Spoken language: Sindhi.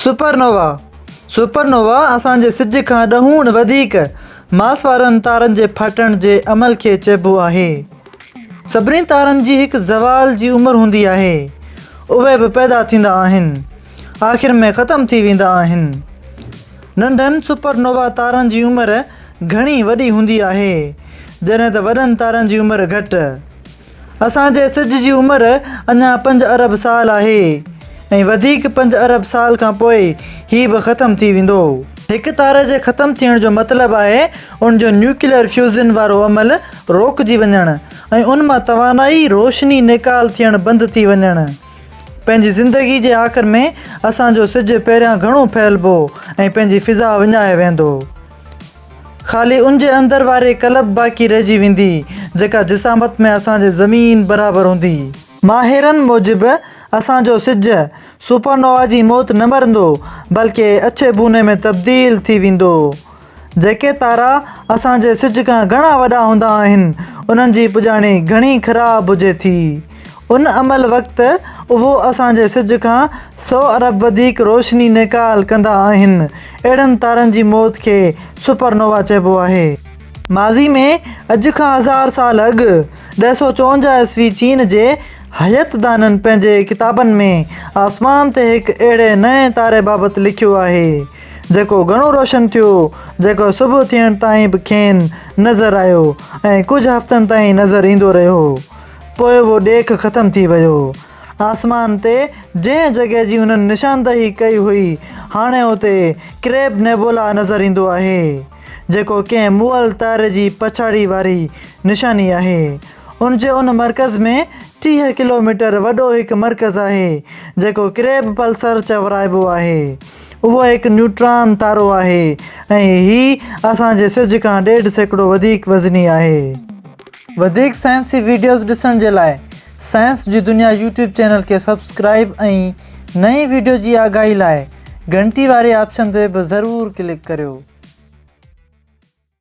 سپر نووا، سپر نووا اسان جي سج کان ڏهوڻ وڌيڪ ماس وارن تارن جي ڦاٽڻ جي عمل کي چئبو آهي. سڀني تارن جي هڪ زوال جي عمر هوندي آهي. اهي به پيدا ٿيندا آهن. آخر ۾ ختم ٿي ويندا آهن. ننڍن سپر نووا تارن جي عمر گهڻي وڏي هوندي آهي، جڏهن ته وڏن تارن جي عمر گهٽ. اسان جي سج جي عمر اڃا پنج ارب سال آهي ۽ وڌيڪ پنج ارب سال کان پوء هي به ختم ٿي ويندو. هڪ تاري جي ختم ٿيڻ جو مطلب آهي ان جو نيوڪليئر فيوزن وارو عمل روڪجي وڃڻ ۽ ان مان توانائي، روشني، نيڪال ٿيڻ بند ٿي وڃڻ. پنهنجي زندگي جي آخر ۾ اسان جو سج پهريان گهڻو ڦهلبو ۽ پنهنجي فضا وڃائي ويندو. خالي ان جي اندر واري ڪلب باقي رهجي ويندي، جيڪا جسامت ۾ اسان جي زمين برابر هوندي. ماهرن موجب اسان جو سج سپر نووا جي موت نه مرندو، بلڪه اڇي بوني ۾ تبديل ٿي ويندو. جيڪي تارا اسان جي سج کان گهڻا وڏا هوندا آهن، انهن جي پڄاڻي گهڻي خراب هجي ٿي. ان عمل وقت اهو اسان جي سج کان سو ارب وڌيڪ روشني نيڪال ڪندا آهن. اهڙن تارن جي موت کي سپر نووا چئبو آهي. ماضي ۾ اڄ کان هزار سال اڳ 1054 عيسوي چين جي حيت دانن پنهنجي ڪتابن ۾ آسمان تي هڪ اهڙي نئين تاري بابت لکيو آهي جيڪو گهڻو روشن ٿيو جيڪو صبح ٿيڻ تائين به کين نظر آيو ۽ ڪجهه هفتن تائين نظر ايندو رهيو. پوء اهو ڏيک ختم ٿي ويو. آسمان تي جنهن جڳهه جي هنن نشاندهي ڪئي هئي، هاڻي اتي ڪريب نيبولا نظر ايندو آهي، جيڪو ڪنهن مئل تاري جي پڇاڙي واري نشاني آهي. ان جي ان مرڪز ۾ 30 ڪلوميٽر وڏو هڪ مرڪز آهي، جيڪو ڪريب پلسر چورائبو آهي. اهو هڪ نيوٽران تارو آهي ۽ هي اسان جي سج کان 1.5% وڌيڪ وزني آهي. وڌيڪ سائنسي وڊيوز ڏسڻ جي لاء سائنس جي دنيا يوٽيوب چينل کي سبسڪرائيب ۽ نئين وڊيو جي آگاهي لاء گهنٽي واري آپشن تي به ضرور ڪلڪ ڪريو.